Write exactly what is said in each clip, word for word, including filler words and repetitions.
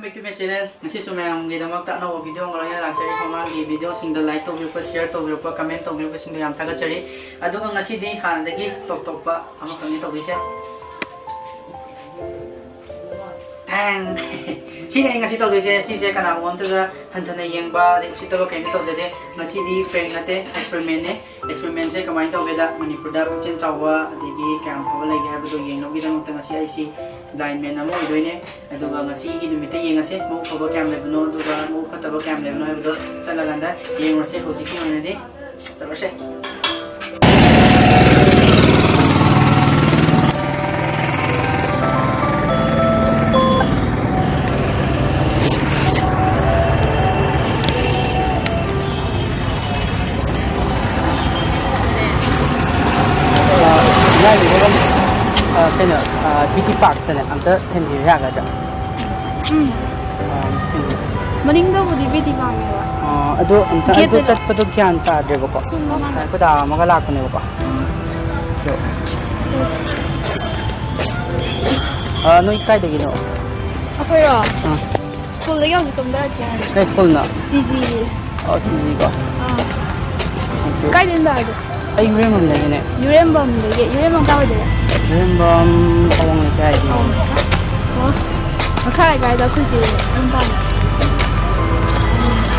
Back to my channel. ꯉꯁꯤꯁꯨ ꯃꯌꯥꯝꯒꯤꯗꯃꯛꯇ ꯑꯅꯧꯕ video ꯑꯃ ꯂꯣꯏꯅ ꯂꯥꯛꯆꯔꯤ꯫ ꯃꯃꯥꯡꯒꯤ ꯚꯤꯗꯤꯑꯣꯁꯤꯡꯗ ꯂꯥꯏꯛ ꯇꯧꯕꯤꯔꯛꯄ, ꯁꯤꯌꯔ ꯇꯧꯕꯤꯔꯛꯄ, ꯀꯃꯦꯟ ꯇꯧꯕꯤꯔꯛꯄꯁꯤꯡꯗꯣ ꯌꯥꯝ ꯊꯥꯒꯠꯆꯔꯤ꯫ ꯑꯗꯨꯒ ꯉꯁꯤꯗꯤ ꯍꯥꯟꯅꯗꯒꯤ ꯇꯣꯞ ꯇꯣꯞꯄ ꯑꯃꯈꯛꯅꯤ ꯇꯧꯗꯣꯏꯁꯦ꯫ ꯊꯦꯡ! ꯁꯤꯅꯤ ꯑꯩ ꯉꯁꯤ ꯇꯧꯗꯣꯏꯁꯦ꯫ ꯁꯤꯁꯦ ꯀꯅꯥꯒꯨꯝꯕ ꯑꯝꯇꯗ ꯍꯟꯊꯅ ꯌꯦꯡꯕ ꯑꯗꯩ ꯎꯁꯤꯠꯇꯕ ꯀꯔꯤꯝꯇ ꯇꯧꯖꯗꯦ꯫ ꯉꯁꯤꯗꯤ ꯄ꯭ꯔꯦꯡ ꯅꯠꯇꯦ, ꯑꯦꯛꯁꯄꯦꯔꯤꯃꯦꯟꯅꯦ꯫ ꯑꯦꯛꯁꯄꯦꯔꯤꯃꯦꯟꯁꯦ ꯀꯃꯥꯏꯅ ꯇꯧꯒꯦꯗ, ꯃꯅꯤꯄꯨꯔꯗ ꯄꯨꯛꯆꯦꯜ ꯆꯥꯎꯕ ꯑꯗꯒꯤ ꯀꯌꯥꯝ ꯐꯕ ꯂꯩꯒꯦ ꯍꯥꯏꯕꯗꯣ ꯌꯦꯡꯅꯕꯒꯤꯗꯃꯛꯇ ꯉꯁꯤ ꯑꯩꯁꯤ ꯕ꯭ꯂꯥꯏꯟ ꯃꯦꯟ ꯑꯃ ꯑꯣꯏꯗꯣꯏꯅꯦ꯫ ꯑꯗꯨꯒ ꯉꯁꯤꯒꯤ ꯅꯨꯃꯤꯠꯇ ꯌꯦꯡꯉꯁꯦ, ꯃꯕꯨꯛ ꯐꯕ ꯀꯌꯥꯝ ꯂꯩꯕꯅꯣ ꯑꯗꯨꯒ ꯃꯕꯨꯛ ꯐꯠꯇꯕ ꯀꯌꯥꯝ ꯂꯩꯕꯅꯣ ꯍꯥꯏꯕꯗꯣ ꯆꯠꯂꯀꯥꯟꯗ ꯌꯦꯡꯉꯨꯔꯁꯦ꯫ ꯍꯧꯖꯤꯛꯀꯤ ꯑꯣꯏꯅꯗꯤ ꯆꯠꯂꯁꯦ꯫ ꯑ, ꯌꯥꯏꯌꯦ, ꯑꯗꯨꯝ, ꯑ, ꯀꯩꯅꯣ, ꯑ, ꯕꯤ ꯇꯤ ꯄꯥꯔꯛꯇꯅꯦ ꯑꯝꯇ ꯊꯤꯟꯕꯤꯕ ꯌꯥꯒꯗ꯭ꯔꯥ? ꯎꯝ꯫ ꯑ, ꯊꯤꯟꯕꯤꯌꯨ꯫ ꯃꯅꯤꯡꯗꯕꯨꯗꯤ ꯕꯤ ꯇꯤ ꯄꯥꯔꯛꯅꯦꯕ꯫ ꯑ, ꯑꯗꯣ ꯑꯝꯇ ꯑꯩꯗꯣ ꯒꯦꯠꯇ ꯆꯠꯄꯗꯣ ꯒ꯭ꯌꯥꯟ ꯇꯥꯗ꯭ꯔꯦꯕꯀꯣ꯫ ꯁꯣꯝ ꯃꯃꯥꯡꯗ꯫ ꯑꯩꯈꯣꯏ ꯗꯥ ꯑꯃꯒ ꯂꯥꯛꯄꯅꯦꯕꯀꯣ꯫ ꯎꯝ꯫ ꯑꯗꯣ, ꯑ, ꯅꯣꯏ ꯀꯥꯏꯗꯒꯤꯅꯣ? ꯑꯩꯈꯣꯏꯔꯣ? ꯑ꯫ ꯁ꯭ꯀꯨꯜꯗꯒꯤ ꯍꯧꯖꯤꯛ ꯀꯨꯝꯊꯔꯛꯀꯦ ꯍꯥꯏꯔꯦ꯫ ꯀꯩ ꯁ꯭ꯀꯨꯜꯅꯣ? T G. ꯑꯣ, ꯇꯤ ꯖꯤ ꯀꯣ? ꯑꯥ꯫ ꯑꯣꯀꯦ꯫ ꯀꯥꯏꯗꯩꯅꯣ ꯗꯥꯗꯤ? ꯑꯩ ꯌꯨꯔꯦꯝꯕꯝꯗꯒꯤꯅꯦ꯫ ꯌꯨꯔꯦꯝꯕꯝꯗꯒꯤ? ꯌꯨꯔꯦꯝꯕꯝ ꯀꯥꯏꯋꯥꯏꯗꯒꯤ? ꯌꯨꯔꯦꯝꯕꯝ ꯑꯋꯥꯡ ꯂꯩꯀꯥꯏꯗꯒꯤ꯫ ꯑꯋꯥꯡ ꯂꯩꯀꯥꯏ? ꯑꯣ꯫ ꯃꯈꯥ ꯂꯩꯀꯥꯏꯗ ꯑꯩꯈꯣꯏ ꯆꯦ ꯌꯨꯝ ꯄꯥꯜꯂꯦ꯫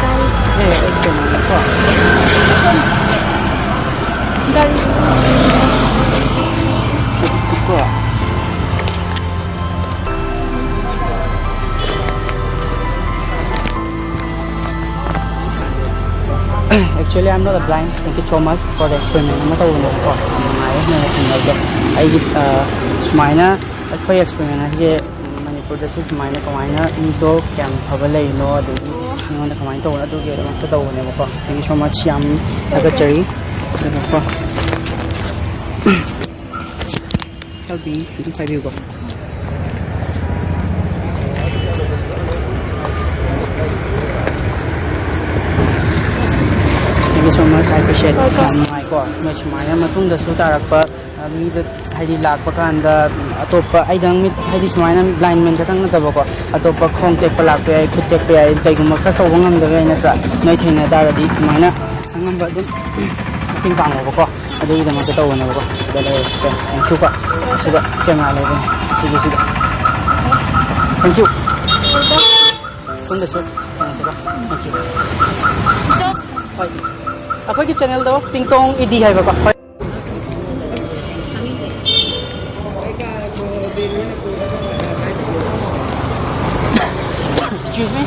ꯀꯥꯏ? ꯑꯦ, ꯑꯩ ꯀꯩꯅꯣꯅꯤꯀꯣ꯫ ꯁꯣꯝ ꯒꯥꯔꯤ꯫ ꯀꯣ꯫ Actually, I'm not a blind. Thank you so much for the experiment ꯑꯃ ꯇꯧꯕꯅꯦꯕꯀꯣ꯫ ꯌꯥꯝ ꯅꯨꯡꯉꯥꯏꯌꯦ ꯅꯣꯏꯅ ꯊꯦꯡꯅꯕꯗꯣ꯫ ꯑꯩꯒꯤ, ꯑ, ꯁꯨꯃꯥꯏꯅ ꯑꯩꯈꯣꯏ experiment ꯍꯥꯏꯁꯦ, ꯎꯝ, ꯃꯅꯤꯄꯨꯔꯗꯁꯨ ꯁꯨꯃꯥꯏꯅ ꯀꯃꯥꯏꯅ ꯃꯤꯗꯣ ꯀꯌꯥꯝ ꯐꯕ ꯂꯩꯔꯤꯅꯣ, ꯑꯗꯒꯤ ꯃꯤꯉꯣꯟꯗ ꯀꯃꯥꯏꯅ ꯇꯧꯕꯅꯣ, ꯑꯗꯨꯒꯤꯗꯃꯛꯇ ꯇꯧꯕꯅꯦꯕꯀꯣ꯫ Thank you so much. ꯌꯥꯝ ꯊꯥꯒꯠꯆꯔꯤ꯫ ꯑꯗꯨꯒꯀꯣ꯫ ꯇꯧꯕꯤ, ꯑꯗꯨꯝ ꯄꯥꯏꯕꯤꯌꯨꯀꯣ꯫ Thank you so much, I appreciate it. Welcome. ꯌꯥꯝ ꯅꯨꯡꯉꯥꯏꯀꯣ꯫ ꯅꯣꯏ ꯁꯨꯃꯥꯏꯅ ꯃꯇꯨꯡꯗꯁꯨ ꯇꯥꯔꯛꯄ, ꯑ, ꯃꯤꯗ ꯍꯥꯏꯗꯤ ꯂꯥꯛꯄ ꯀꯥꯟꯗ ꯑꯇꯣꯞꯄ ꯑꯩꯗꯪ ꯃꯤꯠ ꯍꯥꯏꯗꯤ ꯁꯨꯃꯥꯏꯅ ꯕ꯭ꯂꯥꯏꯟ ꯃꯦꯟ ꯈꯛꯇꯪ ꯅꯠꯇꯕꯀꯣ, ꯑꯇꯣꯞꯄ ꯈꯣꯡ ꯇꯦꯛꯄ ꯂꯥꯛꯄ ꯌꯥꯏ, ꯈꯨꯠ ꯇꯦꯛꯄ ꯌꯥꯏ, ꯀꯩꯒꯨꯝꯕ ꯈꯔ ꯇꯧꯕ ꯉꯝꯗꯕ ꯌꯥꯏ ꯅꯠꯇ꯭ꯔꯥ? ꯅꯣꯏ ꯊꯦꯡꯅ ꯇꯥꯔꯗꯤ ꯑꯗꯨꯃꯥꯏꯅ ꯑꯉꯝꯕ ꯑꯗꯨꯝ ꯃꯇꯦꯡ ꯄꯥꯡꯉꯣꯕꯀꯣ꯫ ꯑꯗꯨꯒꯤꯗꯃꯛꯇ ꯇꯧꯕꯅꯦꯕꯀꯣ꯫ ꯁꯤꯗ ꯂꯩꯔꯦ꯫ ꯊꯦꯡꯀ꯭ꯌꯨꯀꯣ꯫ ꯑꯁꯤꯗ ꯀꯦꯃꯦꯔꯥ ꯂꯩꯕꯅꯦ꯫ ꯑꯁꯤꯒꯤꯁꯤꯗ꯫ ꯊꯦꯡꯀ꯭ꯌꯨ꯫ ꯁꯣꯝꯗꯁꯨ ꯌꯦꯡꯉꯁꯤꯀꯣ꯫ ꯊꯦꯡꯀ꯭ꯌꯨ꯫ ꯍꯣꯏ꯫ ꯑꯩꯈꯣꯏꯒꯤ ꯆꯦꯅꯦꯜꯗꯣ ꯇꯤꯡꯇꯣꯡ ꯏꯗꯤ ꯍꯥꯏꯕꯀꯣ꯫ Excuse me?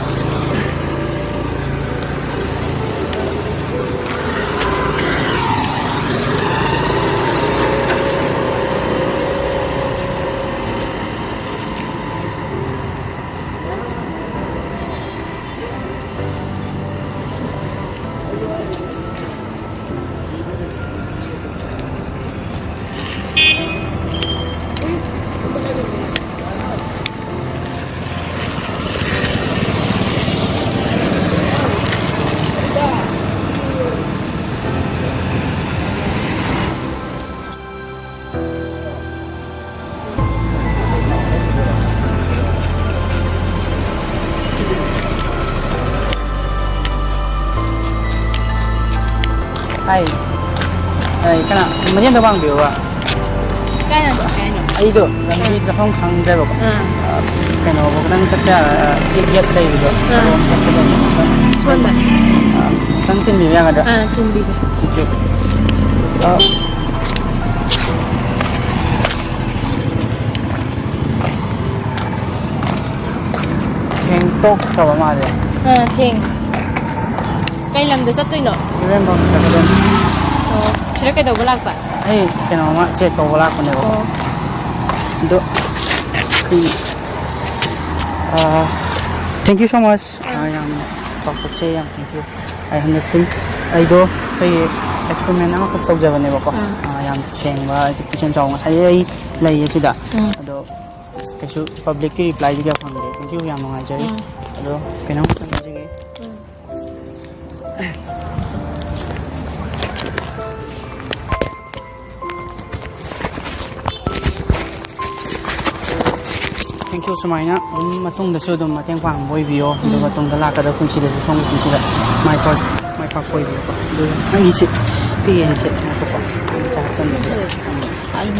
ꯍꯥꯏ꯫ ꯑꯩ ꯀꯅꯥ? ꯃꯅꯦꯝꯗ ꯋꯥꯡꯕꯤꯌꯨꯕ꯫ ꯀꯥꯏꯅꯣ? ꯀꯥꯏꯅꯣ? ꯑꯩꯗꯣ ꯂꯝꯕꯤ ꯑꯥ꯫ ꯆꯠꯐꯝ ꯈꯪꯗ꯭ꯔꯦꯕꯀꯣ꯫ ꯑꯥ꯫ ꯑ, ꯀꯩꯅꯣ, ꯈꯤꯇꯪ ꯆꯠꯄ ꯌꯥ-, ꯑ, ꯁꯤ ꯒꯦꯠ ꯂꯩꯕꯗꯣ꯫ ꯑꯥ꯫ ꯑꯗꯣꯝ ꯆꯠꯀꯗꯕꯅꯦ꯫ ꯁꯣꯝꯗ? ꯑ, ꯈꯤꯇꯪ ꯊꯤꯟꯕꯤꯕ ꯌꯥꯒꯗ꯭ꯔꯥ? ꯑꯥ, ꯊꯤꯟꯕꯤꯒꯦ꯫ Thank you. ꯑ, ꯊꯦꯡꯇꯣꯛꯈ꯭ꯔꯕ ꯃꯥꯜꯂꯦ꯫ ꯑꯥ, ꯊꯦꯡꯉꯦ꯫ ꯀꯩ ꯂꯝꯗ ꯆꯠꯇꯣꯏꯅꯣ? ꯏꯔꯦꯝꯕꯝ ꯆꯠꯀꯗꯣꯏꯅꯤ꯫ ꯑꯣ, ꯁꯤꯗ ꯀꯩꯗꯧꯕ ꯂꯥꯛꯄ? ꯑꯩ ꯀꯩꯅꯣꯝꯃ ꯆꯦꯛ ꯇꯧꯕ ꯂꯥꯛꯄꯅꯦꯕꯀꯣ꯫ ꯑꯣ꯫ ꯑꯗꯣ, ꯑꯩꯈꯣꯏ, ꯑꯥ, thank you so much꯫ ꯑꯥ꯫ ꯑꯥ, ꯌꯥꯝ ꯆꯥꯎꯊꯣꯛꯆꯩ, ꯌꯥꯝ thank you꯫ ꯑꯩ ꯍꯟꯗꯛꯁꯤ ꯑꯩꯗꯣ ꯑꯩꯈꯣꯏꯒꯤ experiment ꯑꯃꯈꯛ ꯇꯧꯖꯕꯅꯦꯕꯀꯣ꯫ ꯑꯥ꯫ ꯑꯥ, ꯌꯥꯝ ꯁꯦꯡꯕ, ꯍꯥꯏꯗꯤ ꯄꯨꯛꯆꯦꯜ ꯆꯥꯎꯕ꯫ ꯉꯁꯥꯏꯗꯩ ꯑꯩ ꯂꯩꯌꯦ ꯁꯤꯗ꯫ ꯎꯝ꯫ ꯑꯗꯣ ꯀꯩꯁꯨ publicꯀꯤ replyꯗꯤ ꯀꯌꯥ ꯐꯪꯗꯦ꯫ Thank you, ꯌꯥꯝ ꯅꯨꯡꯉꯥꯏꯖꯔꯤ꯫ ꯎꯝ꯫ ꯑꯗꯣ ꯀꯩꯅꯣꯝ ꯍꯥꯏꯖꯒꯦ꯫ ꯎꯝ꯫ Thank you. ꯁꯨꯃꯥꯏꯅ ꯑꯗꯨꯝ ꯃꯇꯨꯡꯗꯁꯨ ꯑꯗꯨꯝ ꯃꯇꯦꯡ ꯄꯥꯡꯕ ꯑꯣꯏꯕꯤꯌꯣ, ꯑꯗꯨꯒ ꯎꯝ꯫ ꯇꯨꯡꯗ ꯂꯥꯛꯀꯗꯕ ꯄꯨꯟꯁꯤꯗꯁꯨ ꯁꯣꯝꯒꯤ ꯄꯨꯟꯁꯤꯗ ꯃꯥꯏ ꯄꯥꯛ-, ꯃꯥꯏ ꯄꯥꯛꯄ ꯑꯣꯏꯕꯤꯌꯨꯀꯣ꯫ ꯑꯗꯨꯒ ꯑꯩꯁꯦ ꯄꯤꯒꯦꯅ ꯁꯦ ꯉꯥꯏꯈꯣꯀꯣ꯫ ꯑꯩ ꯄꯩꯁꯥ ꯍꯥꯞꯆꯟꯕꯤꯒꯦ꯫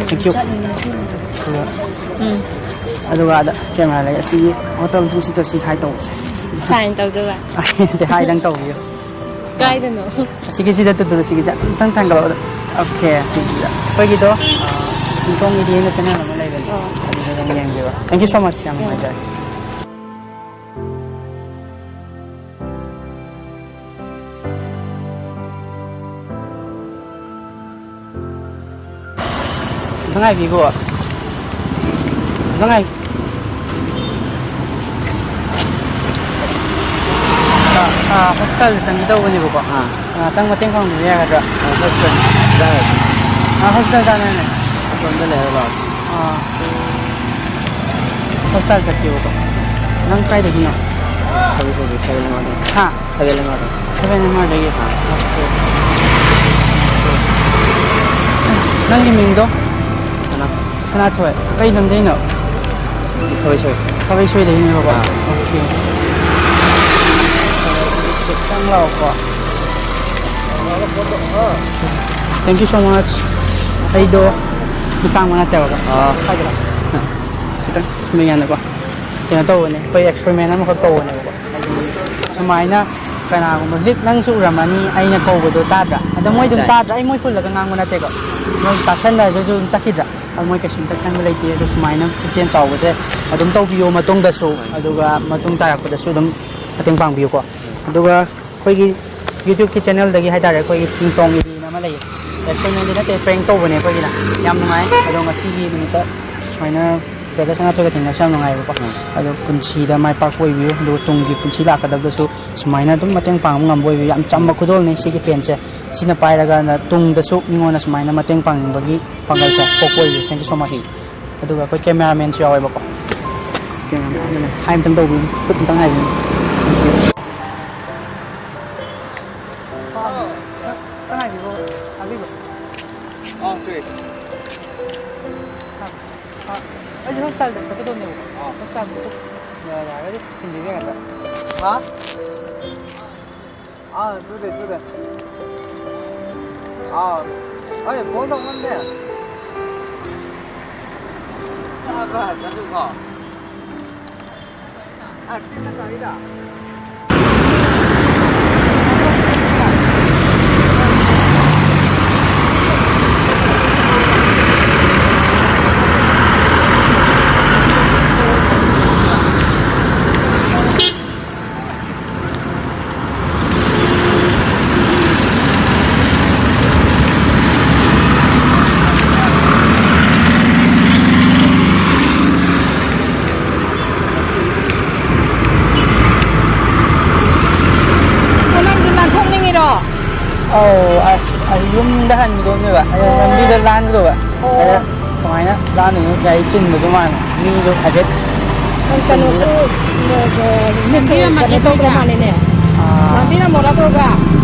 Thank you꯫ ꯑꯗꯨꯒ, ꯎꯝ꯫ ꯑꯗꯨꯒ ꯑꯥꯗ camera ꯂꯩ꯫ ꯑꯁꯤꯒꯤ ꯍꯣꯇꯦꯜꯁꯤꯡꯁꯤꯗ ꯁꯤ ꯍꯥꯏ ꯇꯧꯕꯁꯦ꯫ Sign ꯇꯧꯗꯣꯏꯕ? ꯅꯠꯇꯦ, ꯍꯥꯏꯗꯪ ꯇꯧꯕꯤꯌꯨ꯫ ꯀꯥꯏꯗꯅꯣ? ꯑꯁꯤꯒꯤꯁꯤꯗ ꯇꯨꯇꯨꯗ ꯁꯤꯒꯤꯁꯦ ꯑꯝꯇꯪ ꯊꯥꯡꯒꯠꯂꯛꯑꯣ꯫ Okay, ꯑꯁꯤꯒꯤꯁꯤꯗ꯫ ꯑꯩꯈꯣꯏꯒꯤꯗꯣ, ꯑ, ꯏꯟꯊꯣꯡꯒꯤꯗꯤ ꯑꯩꯅ channel ꯑꯃ ꯂꯩꯕꯅꯦ꯫ ꯑꯣ꯫ ꯑꯗꯨꯗ ꯑꯗꯨꯝ ꯌꯦꯡꯕꯤꯔꯣ꯫ Thank you so much. ꯌꯥꯝ ꯎꯝ꯫ ꯅꯨꯡꯉꯥꯏꯖꯔꯦ꯫ ꯑꯝꯇ ꯉꯥꯏꯕꯤꯈꯣ꯫ ꯑꯝꯇ ꯉꯥꯏ-, ꯑꯥ, ꯑꯥ, hospital ꯆꯪꯒꯦ ꯇꯧꯕꯅꯦꯕꯀꯣ꯫ ꯑꯥ꯫ ꯉꯥꯛꯇꯪ ꯃꯇꯦꯡ ꯄꯥꯡꯕꯤꯕ ꯌꯥꯒꯗ꯭ꯔꯥ? ꯑꯥ, hospital ꯆꯪꯉꯦ꯫ ꯑꯥ, hospital ꯆꯪꯉꯦ꯫ ꯑꯁꯣꯝꯗ ꯂꯩꯔ ꯂꯥꯛꯑꯣ꯫ ꯑꯥ꯫ Hospital ꯆꯠꯀꯦꯕꯀꯣ꯫ ꯅꯪ ꯀꯥꯏꯗꯒꯤꯅꯣ? ꯁꯚꯦꯟ ꯁꯚꯦꯟ ꯑꯦꯝ ꯑꯥꯔꯗꯒꯤ꯫ ꯍꯥ? ꯁꯚꯦꯟ ꯑꯦꯝ ꯑꯥꯔꯗꯒꯤ꯫ ꯁꯚꯦꯟ ꯑꯦꯝ ꯑꯥꯔꯗꯒꯤ? ꯑꯥ꯫ Okay꯫ ꯅꯪꯒꯤ ꯃꯤꯡꯗꯣ? ꯁꯅꯥ꯫ ꯁꯅꯥꯊꯣꯏ꯫ ꯀꯩ ꯂꯝꯗꯩꯅꯣ? ꯊꯕꯩ ꯁꯣꯏ꯫ ꯊꯕꯩ ꯁꯣꯏꯗꯩꯅꯦꯕꯀꯣ? ꯑꯥ꯫ Okay꯫ ꯈꯤꯇꯪ ꯂꯥꯛꯑꯣꯀꯣ꯫ Thank you so much꯫ ꯑꯩꯗꯣ ꯃꯤꯠ ꯇꯥꯡꯕ ꯅꯠꯇꯦꯕꯀꯣ꯫ ꯑꯥ꯫ ꯍꯥꯏꯗ꯭ꯔꯥ? ꯈꯤꯇꯪ ꯃꯤꯉꯥꯟꯅꯀꯣ꯫ ꯀꯩꯅꯣ ꯇꯧꯕꯅꯦ, ꯑꯩꯈꯣꯏ experiment ꯑꯃꯈꯛ ꯇꯧꯕꯅꯦꯕꯀꯣ꯫ ꯍꯥꯏꯗꯤ ꯁꯨꯃꯥꯏꯅ ꯀꯅꯥꯒꯨꯝꯕ, ꯍꯧꯖꯤꯛ ꯅꯪꯁꯨ ꯎꯔꯝꯃꯅꯤ ꯑꯩꯅ ꯀꯧꯕꯗꯣ ꯇꯥꯗ꯭ꯔꯥ? ꯑꯗꯣ ꯃꯣꯏ ꯑꯗꯨꯝ ꯇꯥꯏ꯫ ꯇꯥꯗ꯭ꯔꯥ? ꯑꯩ ꯃꯣꯏ ꯍꯨꯜꯂꯒ ꯉꯥꯡꯕ ꯅꯠꯇꯦꯀꯣ꯫ ꯃꯣꯏ ꯇꯥꯁꯟꯅꯔꯁꯨ ꯑꯗꯨꯝ ꯆꯠꯈꯤꯗ꯭ꯔꯥ? ꯑꯗꯣ ꯃꯣꯏ ꯀꯩꯁꯨꯝꯇ ꯈꯟꯕ ꯂꯩꯇꯦ꯫ ꯑꯗꯣ ꯁꯨꯃꯥꯏꯅ ꯄꯨꯛꯆꯦꯜ ꯆꯥꯎꯕꯁꯦ ꯑꯗꯨꯝ ꯇꯧꯕꯤꯌꯣ ꯃꯇꯨꯡꯗꯁꯨ, ꯍꯣꯏ꯫ ꯑꯗꯨꯒ ꯃꯇꯨꯡ ꯇꯥꯔꯛꯄꯗꯁꯨ ꯑꯗꯨꯝ ꯃꯇꯦꯡ ꯄꯥꯡꯕꯤꯌꯨꯀꯣ꯫ ꯑꯗꯨꯒ ꯑꯩꯈꯣꯏꯒꯤ YouTube-ꯀꯤ channel-ꯗꯒꯤ ꯍꯥꯏꯇꯥꯔꯦ, ꯑꯩꯈꯣꯏꯒꯤ ꯇꯤꯡꯇꯣꯡ ꯏꯗꯤꯅ ꯑꯃ ꯂꯩꯌꯦ꯫ Experiment-ꯗꯤ ꯅꯠꯇꯦ, prank ꯇꯧꯕꯅꯦ ꯑꯩꯈꯣꯏꯒꯤꯅ꯫ ꯌꯥꯝ ꯅꯨꯡꯉꯥꯏ꯫ ꯑꯗꯣ ꯉꯁꯤꯒꯤ ꯅꯨꯃꯤꯠꯇ ꯁꯨꯃꯥꯏꯅ brother ꯁꯅꯥꯊꯣꯏꯒ ꯊꯦꯡꯅꯕꯁꯦ ꯌꯥꯝ ꯅꯨꯡꯉꯥꯏꯕꯀꯣ꯫ ꯎꯝ꯫ ꯑꯗꯣ ꯄꯨꯟꯁꯤꯗ ꯃꯥꯏ ꯄꯥꯛꯄ ꯑꯣꯏꯕꯤꯌꯨ, ꯑꯗꯨꯒ ꯇꯨꯡꯒꯤ ꯄꯨꯟꯁꯤ ꯂꯥꯛꯀꯗꯕꯗꯁꯨ ꯁꯨꯃꯥꯏꯅ ꯑꯗꯨꯝ ꯃꯇꯦꯡ ꯄꯥꯡꯕ ꯉꯝꯕ ꯑꯣꯏꯕꯤꯌꯨ꯫ ꯌꯥꯝ ꯆꯝꯕ ꯈꯨꯗꯣꯜꯅꯤ ꯁꯤꯒꯤ pen-ꯁꯦ꯫ ꯁꯤꯅ ꯄꯥꯏꯔꯒ ꯇꯨꯡꯗꯁꯨ ꯃꯤꯉꯣꯟꯗ ꯁꯨꯃꯥꯏꯅ ꯃꯇꯦꯡ ꯄꯥꯡꯅꯤꯡꯕꯒꯤ ꯄꯥꯡꯒꯜꯁꯦ ꯄꯣꯛꯄ ꯑꯣꯏꯕꯤꯌꯨ꯫ Thank you so much꯫ ꯑꯗꯨꯒ ꯑꯩꯈꯣꯏ cameraman-ꯁꯨ ꯌꯥꯎꯋꯦꯕꯀꯣ꯫ Cameraman ꯑꯃꯅ ꯍꯥꯏ ꯑꯝꯇꯪ ꯇꯧꯕꯤꯌꯨ, ꯈꯨꯠ ꯑꯝꯇꯪ ꯍꯥꯏꯕꯤꯌꯨ꯫ ꯑꯥ, ꯑꯥ, ꯑꯩꯁꯦ hospital-ꯗ ꯆꯠꯀꯗꯧꯅꯦꯕꯀꯣ꯫ ꯆꯥꯛ ꯆꯥꯕ ꯌꯥꯔꯒꯗꯤ ꯊꯤꯟꯕꯤꯕ ꯌꯥꯒꯗ꯭ꯔꯥ? ꯍꯥ? ꯑꯥ, ꯆꯨꯗꯦ, ꯆꯨꯗꯦ꯫ ꯑꯥ, ꯑꯩ ꯐꯣꯟ ꯇꯧ ꯉꯝꯗꯦ꯫ ꯆꯥꯕ ꯆꯠꯂꯨꯀꯣ꯫ ꯑꯥ, ꯀꯤꯝꯅ ꯇꯥꯔꯤꯗ꯫ ꯑꯣ, ꯅꯪꯁꯨ ꯂꯥꯟꯊꯣꯛꯅꯤꯡꯉꯤꯔꯣ? ꯑꯧ, ꯑꯁ, ꯑꯩ ꯌꯨꯝꯗ ꯍꯟꯈꯤꯗꯣꯏꯅꯦꯕ꯫ ꯑꯗ ꯑꯣ꯫ ꯂꯝꯕꯤꯗ ꯂꯥꯟꯒꯗꯧꯕ꯫ ꯑꯣ꯫ ꯑꯗ ꯀꯃꯥꯏꯅ ꯂꯥꯟꯗꯣꯏꯅꯣ? ꯒꯥꯔꯤ ꯆꯤꯟꯕꯁꯨ ꯃꯥꯟꯕ꯫ ꯃꯤꯗꯣ ꯍꯥꯏꯐꯦꯠ ꯀꯩꯅꯣꯁꯨ, ꯆꯤꯟꯕꯗ꯫ ꯑ, ꯃꯤꯁꯨ ꯂꯥꯟꯕꯤꯔꯝꯃꯒꯦ ꯀꯩꯅꯣ ꯇꯧꯕ ꯇꯣꯏꯅ꯫ ꯃꯥꯜꯂꯦꯅꯦ꯫ ꯑꯥ꯫ ꯂꯥꯟꯕꯤꯔꯝꯃꯣꯔꯥ ꯇꯣꯛꯑꯒ?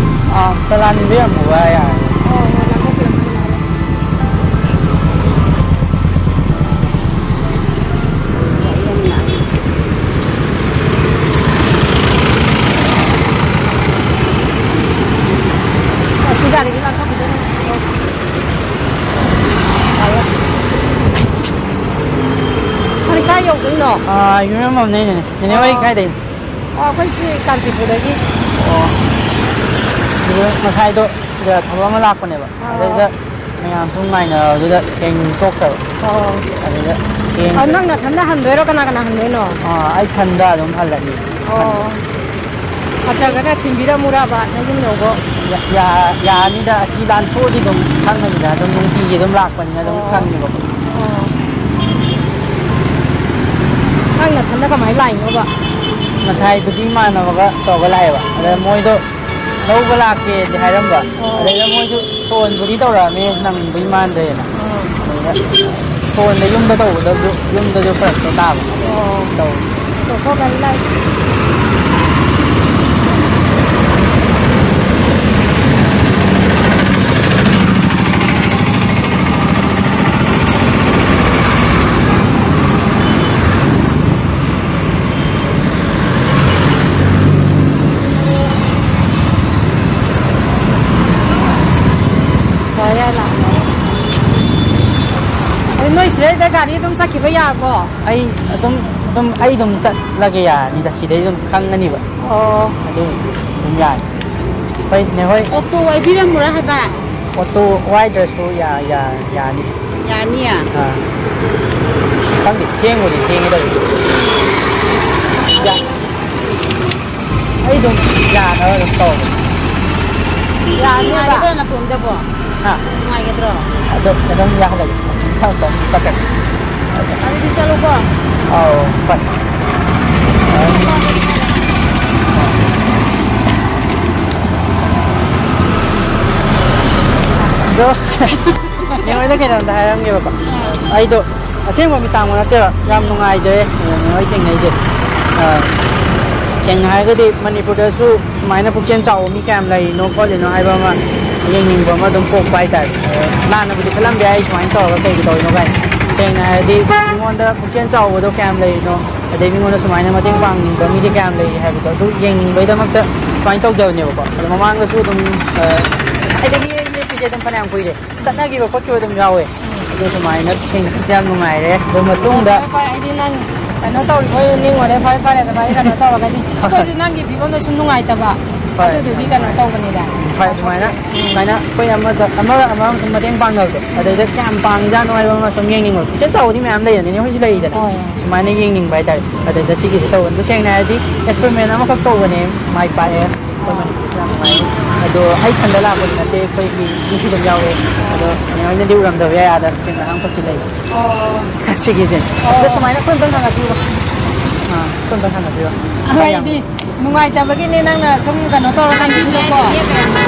ꯑꯥ, ꯑꯝꯇ ꯂꯥꯟꯕꯤꯔꯝꯃꯣꯕ ꯌꯥꯔꯦ꯫ ꯑꯣ, ꯍꯣꯏ, ꯂꯥꯟꯊꯣꯛꯄꯤꯔꯝꯃꯒꯦ, ꯂꯥꯛꯑꯣ꯫ ꯑꯁꯤ ꯒꯥꯔꯤꯒꯤ ꯂꯥꯟꯊꯣꯛꯈꯤꯗꯣꯏꯅꯦ꯫ ꯐꯔꯦ, ꯀꯥꯏ ꯌꯧꯗꯣꯏꯅꯣ? ꯑꯥ, ꯌꯨꯝ ꯌꯧꯔꯝꯃꯕꯅꯦ, ꯅꯦꯅꯦ꯫ ꯅꯦꯅꯦ ꯍꯣꯏ ꯑꯣ꯫ ꯀꯥꯏꯗꯩꯅꯣ? ꯑꯣ, ꯑꯩꯈꯣꯏ ꯁꯤ ꯀꯥꯟꯆꯤꯄꯨꯔꯗꯒꯤ꯫ ꯑꯣ꯫ ꯑꯗꯨꯗ ꯉꯁꯥꯏꯗꯣ ꯁꯤꯗ ꯊꯕꯛ ꯑꯃ ꯂꯥꯛꯄꯅꯦꯕ꯫ ꯑꯣ꯫ ꯑꯗꯩꯗ ꯃꯌꯥꯝ ꯁꯨꯝ ꯉꯥꯏꯅꯕꯗꯨꯗ ꯊꯦꯡ ꯊꯣꯛꯈ꯭ꯔꯕ꯫ ꯑꯣ꯫ ꯑꯗꯨꯗ ꯊꯦꯡ ꯑ, ꯅꯪ ꯅꯊꯟꯗ ꯍꯟꯗꯣꯏꯔꯣ? ꯀꯅꯥ ꯀꯅꯥ ꯍꯟꯗꯣꯏꯅꯣ? ꯑ, ꯑꯩ ꯏꯊꯟꯗ ꯑꯗꯨꯝ ꯍꯜꯂꯅꯤ꯫ ꯑꯣ꯫ ꯅꯊꯟꯗ꯫ ꯅꯠꯇ꯭ꯔꯒꯅ ꯊꯤꯟꯕꯤꯔꯝꯃꯨꯔꯕ ꯅꯌꯨꯝ ꯌꯧꯕ? ꯌꯥ-, ꯌꯥ-, ꯌꯥꯅꯤꯗ, ꯑꯁꯤ ꯂꯥꯟꯊꯣꯛꯑꯗꯤ ꯑꯗꯨꯝ ꯈꯪꯉꯅꯤꯗ, ꯑꯗꯨꯝ ꯅꯨꯡꯇꯤꯒꯤ ꯑꯗꯨꯝ ꯂꯥꯛꯄꯅꯤꯅ ꯑꯗꯨꯝ ꯑꯣ꯫ ꯈꯪꯉꯦꯕꯀꯣ꯫ ꯑꯣ꯫ ꯅꯪ ꯅꯊꯟꯗ ꯀꯃꯥꯏꯅ ꯂꯥꯛꯏꯅꯣꯕ? ꯉꯁꯥꯏꯗꯨꯗꯤ ꯏꯃꯥꯟꯅꯕꯒ ꯇꯧꯔꯒ ꯂꯥꯛꯑꯦꯕ꯫ ꯑꯗ ꯃꯣꯏꯗꯣ ꯂꯧꯕ ꯂꯥꯛꯀꯦꯗꯤ ꯍꯥꯏꯔꯝꯕ꯫ ꯑꯣ꯫ ꯑꯗꯩꯗ ꯃꯣꯏꯁꯨ ꯐꯣꯟꯕꯨꯗꯤ ꯇꯧꯔꯛꯑꯝꯃꯦ, ꯅꯪꯕꯨꯗꯤ ꯃꯥꯟꯗ꯭ꯔꯦꯅ꯫ ꯑꯣ꯫ ꯑꯗꯩꯗ ꯐꯣꯟꯗ ꯌꯨꯝꯗ ꯇꯧꯒꯗꯕꯗꯨ ꯌꯨꯝꯗꯁꯨ ꯐꯔꯛꯇꯣ ꯇꯥꯕ꯫ ꯑꯣ꯫ ꯇꯧ꯫ ꯇꯣꯛꯈꯣ, ꯒꯥꯔꯤ ꯂꯥꯛꯑꯦ꯫ ꯁꯤꯗꯩꯗ ꯒꯥꯔꯤ ꯑꯗꯨꯝ ꯆꯠꯈꯤꯕ ꯌꯥꯔꯕꯣ? ꯑꯩ ꯑꯗꯨꯝ ꯑꯗꯨꯝ ꯑꯩ ꯑꯗꯨꯝ ꯆꯠꯂꯒꯦ, ꯌꯥꯔꯅꯤꯗ, ꯁꯤꯗꯩ ꯑꯗꯨꯝ ꯈꯪꯉꯅꯤꯕ꯫ ꯑꯣ꯫ ꯑꯗꯨ ꯑꯗꯨꯝ ꯌꯥꯔꯦ꯫ ꯍꯣꯏ, ꯅꯦ ꯍꯣꯏ꯫ ꯑꯣꯛꯇꯣ ꯋꯥꯏꯕꯤꯔꯝꯃꯨꯔꯥ ꯍꯥꯏꯕ? ꯑꯣꯛꯇꯣ ꯋꯥꯏꯗ꯭ꯔꯁꯨ ꯌꯥ-, ꯌꯥ-, ꯌꯥꯅꯤ꯫ ꯌꯥꯅꯤꯌꯦ? ꯑꯥ꯫ ꯈꯪꯗꯦ, ꯊꯦꯡꯕꯨꯗꯤ ꯊꯦꯡꯉꯦ ꯇꯧꯔꯤꯁꯦ꯫ ꯌꯥ-, ꯑꯩ ꯑꯗꯨꯝ ꯌꯥꯅꯕ ꯑꯗꯨꯝ ꯇꯧꯔꯒꯦ꯫ ꯌꯥꯅꯦꯕ? ꯅꯨꯡꯉꯥꯏꯒꯗ꯭ꯔꯣ ꯅꯇꯣꯝꯗꯕꯣ? ꯍꯥ? ꯅꯨꯡꯉꯥꯏꯒꯗ꯭ꯔꯣ? ꯑꯗꯨꯝ, ꯑꯗꯨꯝ ꯌꯥꯍꯜꯂꯒꯦ꯫ ꯏꯊꯛ ꯑꯗꯨꯝ ꯆꯠꯈ꯭ꯔꯒꯦ꯫ ꯑꯗꯨꯗꯤ ꯆꯠꯂꯣꯀꯣ꯫ ꯑꯧ, ꯍꯣꯏ꯫ ꯑꯗꯣ, ꯅꯦ ꯍꯣꯏꯗ ꯀꯩꯅꯣꯝꯇ ꯍꯥꯏꯔꯝꯒꯦꯕꯀꯣ꯫ ꯑꯩꯗꯣ ꯑꯁꯦꯡꯕ ꯃꯤ ꯇꯥꯡꯕ ꯅꯠꯇꯦꯕ꯫ ꯌꯥꯝ ꯅꯨꯡꯉꯥꯏꯖꯔꯦ, ꯑ, ꯅꯦ ꯍꯣꯏ ꯊꯦꯡꯅꯩꯁꯦ꯫ ꯑ, ꯁꯦꯡꯅ ꯍꯥꯏꯔꯒꯗꯤ ꯃꯅꯤꯄꯨꯔꯗꯁꯨ ꯁꯨꯃꯥꯏꯅ ꯄꯨꯛꯆꯦꯜ ꯆꯥꯎꯕ ꯃꯤ ꯀꯌꯥꯝ ꯂꯩꯔꯤꯅꯣ ꯈꯣꯠꯂꯤꯅꯣ ꯍꯥꯏꯕ ꯑꯃ ꯌꯦꯡꯅꯤꯡꯕ ꯑꯃ ꯑꯗꯨꯝ ꯄꯣꯛꯄ ꯍꯥꯏꯇꯥꯔꯦ꯫ ꯑ, ꯂꯥꯟꯅꯕꯨꯗꯤ ꯈꯜꯂꯝꯕ ꯌꯥꯏ, ꯑꯩ ꯁꯨꯃꯥꯏꯅ ꯇꯧꯔꯒ ꯀꯩꯒꯤ ꯇꯧꯔꯤꯅꯣ ꯀꯥꯏꯅ꯫ ꯁꯦꯡꯅ ꯍꯥꯏꯔꯗꯤ ꯑꯩꯉꯣꯟꯗ ꯄꯨꯛꯆꯦꯜ ꯆꯥꯎꯕꯗꯣ ꯀꯌꯥꯝ ꯂꯩꯔꯤꯅꯣ, ꯑꯗꯩ ꯃꯤꯉꯣꯟꯗ ꯁꯨꯃꯥꯏꯅ ꯃꯇꯦꯡ ꯄꯥꯡꯅꯤꯡꯕ ꯃꯤꯗꯤ ꯀꯌꯥꯝ ꯂꯩꯔꯤ ꯍꯥꯏꯕꯗꯣ ꯑꯗꯨ ꯌꯦꯡꯅꯤꯡꯕꯩꯗꯃꯛꯇ ꯁꯨꯃꯥꯏꯅ ꯇꯧꯖꯕꯅꯦꯕꯀꯣ꯫ ꯑꯗꯣ ꯃꯃꯥꯡꯗꯁꯨ ꯑꯗꯨꯝ, ꯑ, ꯉꯁꯥꯏꯗꯒꯤ ꯂꯦꯞꯄꯤꯁꯦ ꯑꯗꯨꯝ ꯐꯅꯌꯥꯝ ꯀꯨꯏꯔꯦ꯫ ꯆꯠꯅꯈꯤꯕ ꯈꯣꯠꯈꯤꯕ ꯑꯗꯨꯝ ꯌꯥꯎꯋꯦ꯫ ꯑꯗꯨ ꯁꯨꯃꯥꯏꯅ ꯊꯦꯡꯅꯕꯁꯦ ꯌꯥꯝ ꯅꯨꯡꯉꯥꯏꯔꯦ꯫ ꯑꯗꯨ ꯃꯇꯨꯡꯗ ꯐꯔꯦ, ꯐꯔꯦ, ꯑꯩꯗꯤ ꯅꯪ ꯀꯩꯅꯣ ꯇꯧꯔꯤꯕꯣꯏ ꯅꯤꯡꯉꯨꯔꯦ꯫ ꯐꯔꯦ, ꯐꯔꯦ, ꯑꯗꯨꯃꯥꯏꯅ ꯀꯩꯅꯣ ꯇꯧꯔꯒꯗꯤ ꯑꯩꯈꯣꯏꯁꯨ ꯅꯪꯒꯤ ꯐꯤꯕꯝꯗꯣ ꯁꯨꯝ ꯅꯨꯡꯉꯥꯏꯇꯕ꯫ ꯍꯣꯏ꯫ ꯑꯗꯨꯗꯨꯒꯤ ꯀꯩꯅꯣ ꯇꯧꯕꯅꯤꯗ꯫ ꯍꯣꯏ, ꯑꯗꯨꯃꯥꯏꯅ, ꯁꯨꯃꯥꯏꯅ ꯑꯩꯈꯣꯏ ꯑꯃꯗ, ꯑꯃꯒ ꯑꯃꯒ ꯁꯨꯝ ꯃꯇꯦꯡ ꯄꯥꯡꯅꯕꯗꯣ, ꯑꯗꯩꯗ ꯀꯌꯥꯝ ꯄꯥꯡꯖꯥꯠꯅꯣ ꯍꯥꯏꯕ ꯑꯃ ꯁꯨꯝ ꯌꯦꯡꯅꯤꯡꯕ꯫ ꯄꯨꯛꯆꯦꯜ ꯆꯥꯎꯕꯗꯤ ꯃꯌꯥꯝ ꯂꯩꯗꯅ, ꯅꯦ ꯍꯣꯏꯁꯨ ꯂꯩꯗꯅ꯫ ꯍꯣꯏ꯫ ꯁꯨꯃꯥꯏꯅ ꯌꯦꯡꯅꯤꯡꯕ ꯍꯥꯏꯇꯥꯔꯦ꯫ ꯑꯗꯩꯗ ꯁꯤꯒꯤꯁꯦ ꯇꯧꯕꯅꯤ꯫ ꯑꯗꯣ ꯁꯦꯡꯅ ꯍꯥꯏꯔꯗꯤ experiment ꯑꯃꯈꯛ ꯇꯧꯕꯅꯦ, ꯃꯥꯏ ꯄꯥꯛꯑꯦ꯫ ꯑꯩꯈꯣꯏ ꯃꯅꯤꯄꯨꯔꯁꯨ ꯌꯥꯝ ꯅꯨꯡꯉꯥꯏ꯫ ꯑꯗꯣ ꯑꯩ ꯏꯊꯟꯗ ꯂꯥꯛꯄꯗꯤ ꯅꯠꯇꯦ, ꯑꯩꯈꯣꯏꯒꯤ ꯃꯤꯁꯨ ꯑꯗꯨꯝ ꯌꯥꯎꯋꯦ꯫ ꯑꯗꯣ ꯅꯦ ꯍꯣꯏꯅꯗꯤ ꯎꯔꯝꯗꯕ ꯌꯥꯏ, ꯑꯥꯗ ꯆꯤꯡ ꯑꯉꯥꯡ ꯈꯛꯇꯤ ꯂꯩ꯫ ꯑꯣ꯫ ꯁꯤꯒꯤꯁꯦ꯫ ꯑꯣ꯫ ꯁꯤꯗ ꯁꯨꯃꯥꯏꯅ ꯈꯨꯟ ꯈꯨꯟ ꯍꯪꯉꯛꯄꯤꯔꯣ꯫ ꯑꯥ, ꯈꯨꯟ ꯈꯨꯟ ꯍꯪꯉꯛꯄꯤꯔꯣ꯫ ꯑꯗꯣ ꯌꯥꯝ ꯑꯩꯗꯤ ꯅꯨꯡꯉꯥꯏꯇꯕꯒꯤꯅꯦ ꯅꯪꯅ ꯁꯨꯝ ꯀꯩꯅꯣ ꯇꯧꯔꯀꯥꯟꯗꯀꯣ꯫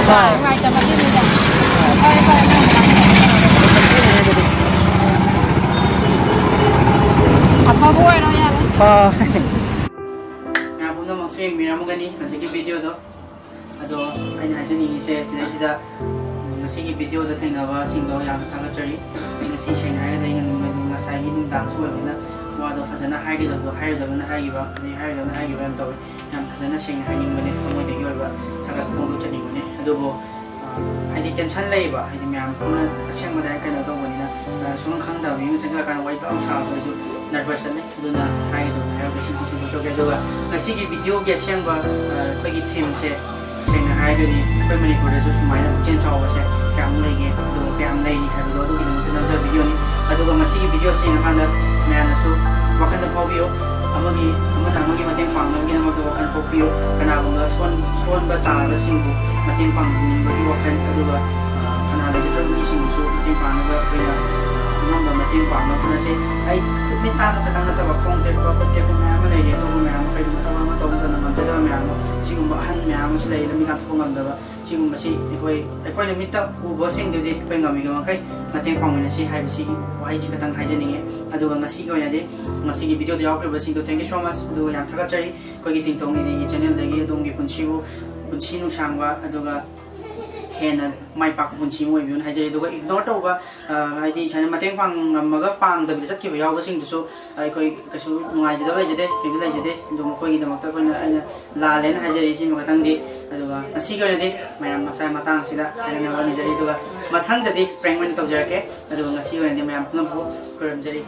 ꯍꯣꯏ꯫ ꯅꯨꯡꯉꯥꯏꯇꯕꯒꯤꯅꯤꯗ꯫ ꯐꯔꯦ, ꯐꯔꯦ, ꯅꯪ ꯑꯐꯕ ꯑꯣꯏꯔꯣ, ꯌꯥꯔꯦ꯫ ꯍꯣꯏ꯫ ꯃꯌꯥꯝ ꯄꯨꯝꯅꯃꯛꯁꯨ ꯌꯦꯡꯕꯤꯔꯝꯒꯅꯤ ꯍꯧꯖꯤꯛꯀꯤ video ꯗꯣ꯫ ꯑꯗꯣ ꯑꯩꯅ ꯍꯥꯏꯖꯅꯤꯡꯉꯤꯁꯦ ꯁꯤꯗꯩꯁꯤꯗ, ꯎꯝ, ꯉꯁꯤꯒꯤ video ꯗ ꯊꯦꯡꯅꯕꯁꯤꯡꯗꯣ ꯌꯥꯝꯅ ꯊꯥꯒꯠꯆꯔꯤ꯫ ꯑꯩ ꯉꯁꯤ ꯁꯦꯡꯅ ꯍꯥꯏꯔꯒꯗꯤ ꯑꯩꯅ ꯅꯨꯃꯤꯠ, ꯉꯁꯥꯏꯒꯤ ꯅꯨꯡꯗꯥꯡꯁꯨ ꯑꯣꯏꯕꯅꯤꯅ ꯋꯥꯗꯣ ꯐꯖꯅ ꯍꯥꯏꯒꯗꯕꯗꯣ ꯍꯥꯏꯔꯣꯏꯗꯕꯅ ꯍꯥꯏꯈꯤꯕ, ꯑꯗꯩ ꯍꯥꯏꯔꯣꯏꯗꯕꯅ ꯍꯥꯏꯈꯤꯕ ꯌꯥꯝ ꯇꯧꯋꯤ꯫ ꯌꯥꯝ ꯐꯖꯅ ꯁꯦꯡꯅ ꯍꯥꯏꯅꯤꯡꯕꯅꯦ, ꯊꯃꯣꯏꯗꯒꯤ ꯑꯣꯏꯕ ꯁꯥꯒꯠꯄ ꯐꯣꯡꯗꯣꯛꯆꯅꯤꯡꯕꯅꯦ꯫ ꯑꯗꯨꯕꯨ, ꯑ, ꯍꯥꯏꯗꯤ ꯇꯦꯟꯁꯟ ꯂꯩꯌꯦꯕ, ꯍꯥꯏꯗꯤ ꯃꯌꯥꯝ ꯑꯃꯅ ꯑꯁꯦꯡꯕꯗ ꯀꯩꯅꯣ ꯇꯧꯕꯅꯤꯅ꯫ ꯑ, ꯁꯨꯝ ꯈꯪꯗꯕ ꯃꯤ ꯑꯃ ꯆꯪꯁꯤꯜꯂꯛꯀꯥꯟꯗ ꯋꯥꯔꯤ ꯄꯪꯁꯥ ꯁꯥꯕꯗꯣ ꯑꯩꯁꯨ ꯅꯔꯚꯁ ꯆꯠꯂꯦ꯫ ꯑꯗꯨꯅ ꯍꯥꯏꯒꯗꯕ ꯍꯥꯏꯔꯒ ꯁꯤ ꯄꯨꯟꯁꯤ ꯄꯨꯊꯣꯛꯀꯦ꯫ ꯑꯗꯨꯒ ꯉꯁꯤꯒꯤ ꯚꯤꯗꯤꯑꯣꯒꯤ ꯑꯁꯦꯡꯕ, ꯑ, ꯑꯩꯈꯣꯏꯒꯤ ꯊꯤꯝꯁꯦ ꯁꯦꯡꯅ ꯍꯥꯏꯔꯒꯗꯤ ꯑꯩꯈꯣꯏ ꯃꯅꯤꯄꯨꯔꯗꯁꯨ ꯁꯨꯃꯥꯏꯅ ꯄꯨꯛꯆꯦꯜ ꯆꯥꯎꯕꯁꯦ ꯀꯌꯥꯝ ꯂꯩꯒꯦ, ꯑꯗꯨꯒ ꯀꯌꯥꯝ ꯂꯩꯔꯤ ꯍꯥꯏꯕꯗꯣ ꯑꯗꯨꯒꯤꯗꯃꯛꯇ ꯅꯝꯖꯕ ꯚꯤꯗꯤꯑꯣꯅꯤ꯫ ꯑꯗꯨꯒ ꯃꯁꯤꯒꯤ ꯚꯤꯗꯤꯑꯣꯁꯦ ꯌꯦꯡꯉꯀꯥꯟꯗ ꯃꯌꯥꯝꯅꯁꯨ ꯋꯥꯈꯜꯗ ꯐꯥꯎꯕꯤꯌꯨ, ꯑꯃꯒꯤ, ꯑꯃꯅ ꯑꯃꯒꯤ ꯃꯇꯦꯡ ꯄꯥꯡꯅꯕꯒꯤꯗꯃꯛꯇ ꯋꯥꯈꯜ ꯄꯣꯛꯄꯤꯌꯨ꯫ ꯀꯅꯥꯒꯨꯝꯕ ꯁꯣꯟ-, ꯁꯣꯟꯕ ꯇꯥꯔꯕꯁꯤꯡꯕꯨ ꯃꯇꯦꯡ ꯄꯥꯡꯅꯤꯡꯕꯒꯤ ꯋꯥꯈꯜ, ꯑꯗꯨꯒ, ꯑ, ꯀꯅꯥ ꯂꯩꯖꯗ꯭ꯔꯕ ꯃꯤꯁꯤꯡꯕꯨꯁꯨ ꯃꯇꯦꯡ ꯄꯥꯡꯅꯕ ꯑꯩꯈꯣꯏꯅ, ꯑ, ꯑꯉꯝꯕ ꯃꯇꯦꯡ ꯄꯥꯡꯅꯕ ꯍꯣꯠꯅꯁꯤ꯫ ꯑꯩ ꯈꯨꯠ ꯃꯤꯠ ꯇꯥꯡꯕ ꯈꯛꯇꯪ ꯅꯠꯇꯕ ꯈꯣꯡ ꯇꯦꯛꯄ, ꯈꯨꯠ ꯇꯦꯛꯄ ꯃꯌꯥꯝ ꯑꯃ ꯂꯩꯔꯤ꯫ ꯑꯇꯣꯞꯄ ꯃꯌꯥꯝ ꯑꯃ ꯀꯩꯒꯨꯝꯕ ꯊꯕꯛ ꯑꯃ ꯇꯧꯕ ꯃꯇꯝꯗ ꯉꯝꯖꯗꯕ ꯃꯌꯥꯝ ꯑꯃ, ꯁꯤꯒꯨꯝꯕ ꯑꯍꯟ ꯃꯌꯥꯝ ꯑꯃꯁꯨ ꯂꯩ, ꯂꯝꯕꯤ ꯂꯥꯟꯊꯣꯛꯄ ꯉꯝꯗꯕ꯫ ꯁꯤꯒꯨꯝꯕꯁꯤ ꯑꯩꯈꯣꯏ, ꯑꯩꯈꯣꯏꯅ ꯃꯤꯠꯇ ꯎꯕꯁꯤꯡꯗꯨꯗꯤ ꯑꯩꯈꯣꯏ ꯉꯝꯃꯤꯕ ꯃꯈꯩ ꯃꯇꯦꯡ ꯄꯥꯡꯃꯤꯟꯅꯁꯤ ꯍꯥꯏꯕꯁꯤꯒꯤ ꯋꯥꯍꯩꯁꯤ ꯈꯛꯇꯪ ꯍꯥꯏꯖꯅꯤꯡꯉꯤ꯫ ꯑꯗꯨꯒ ꯉꯁꯤꯒꯤ ꯑꯣꯏꯅꯗꯤ, ꯉꯁꯤꯒꯤ ꯚꯤꯗꯤꯑꯣꯗ ꯌꯥꯎꯈ꯭ꯔꯤꯕꯁꯤꯡꯗꯣ thank you so much, ꯑꯗꯨꯒ ꯌꯥꯝ ꯊꯥꯒꯠꯆꯔꯤ꯫ ꯑꯩꯈꯣꯏꯒꯤ ꯇꯤꯡꯇꯣꯡ ꯏꯗꯤꯒꯤ ꯆꯦꯅꯦꯜꯗꯒꯤ ꯑꯗꯣꯝꯒꯤ ꯄꯨꯟꯁꯤꯕꯨ, ꯄꯨꯟꯁꯤ ꯅꯨꯡꯁꯥꯡꯕ, ꯑꯗꯨꯒ ꯍꯦꯟꯅ ꯃꯥꯏ ꯄꯥꯛꯄ ꯄꯨꯟꯁꯤ ꯑꯃ ꯑꯣꯏꯕꯤꯌꯨꯅ ꯍꯥꯏꯖꯔꯤ꯫ ꯑꯗꯨꯒ ꯏꯒꯅꯣꯔ ꯇꯧꯕ, ꯑ, ꯍꯥꯏꯗꯤ ꯁꯨꯃꯥꯏꯅ ꯃꯇꯦꯡ ꯄꯥꯡꯉꯝꯃꯒ ꯄꯥꯡꯗꯕꯤꯗ ꯆꯠꯈꯤꯕ ꯌꯥꯎꯕꯁꯤꯡꯗꯨꯁꯨ ꯑꯩꯈꯣꯏ ꯀꯩꯁꯨ ꯅꯨꯡꯉꯥꯏꯖꯗꯕ ꯂꯩꯖꯗꯦ, ꯀꯩꯝꯇ ꯂꯩꯖꯗꯦ꯫ ꯑꯗꯣ ꯃꯈꯣꯏꯒꯤꯗꯃꯛꯇ ꯑꯩꯈꯣꯏꯅ, ꯑꯩꯅ ꯂꯥꯜꯂꯦꯅ ꯍꯥꯏꯖꯔꯤ ꯁꯤꯃ ꯈꯛꯇꯪꯗꯤ꯫ ꯑꯗꯨꯒ ꯉꯁꯤꯒꯤ ꯑꯣꯏꯅꯗꯤ ꯃꯌꯥꯝ ꯃꯁꯥ ꯃꯇꯥꯡꯁꯤꯗ ꯍꯥꯏꯅꯅꯕ ꯅꯤꯖꯔꯤ꯫ ꯑꯗꯨꯒ ꯃꯊꯪꯗꯗꯤ ꯄ꯭ꯔꯦꯡ ꯑꯣꯏꯅ ꯇꯧꯖꯔꯛꯀꯦ꯫ ꯑꯗꯨꯒ ꯉꯁꯤꯒꯤ ꯑꯣꯏꯅꯗꯤ ꯃꯌꯥꯝ ꯄꯨꯝꯅꯃꯛꯄꯨ ꯈꯨꯔꯨꯝꯖꯔꯤ꯫